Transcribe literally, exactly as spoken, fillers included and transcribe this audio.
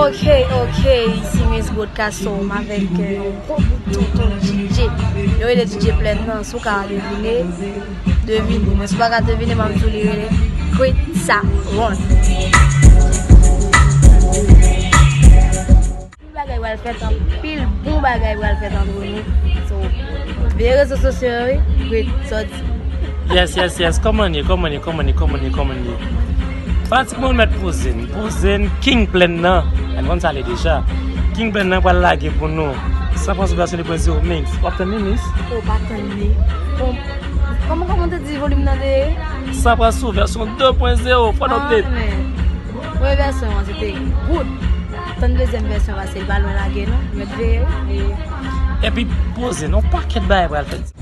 Ok, ok, isi Miss Broadcast Show, m avèk euh, yon gwo bout tonton D J. Yo rele D J Plèn nan, si w ka devine, devine. Men si w pa ka devine, m ap di w li rele Great Saron. Anpil bagay pral fèt, anpil bon bagay pral fèt antre nou. So, veye rezo sosyo yo, wi. Great, sa w di. Yes, yes, yes. Kòman ye, kòman ye, kòman ye, kòman ye, kòman ye? Pratikman nou mèt poze n. Poze n, King Plèn nan. Ann konn sa l ye deja. King Plèn nan pral lage pou nou. San Francisco vèsyon de pwen zewo mix. W ap tann li, Miss? Oh, pa tann li. Bon, kòman, kòman te di volim nan te ye? San Francisco vèsyon de pwen zewo. Fò nou te. Premye vèsyon an, se te good. Tann dezyèm vèsyon an, se l pa lwen lage, non. Mèt veye, wi. Epi poze n, yon pakèt bagay pral fèt.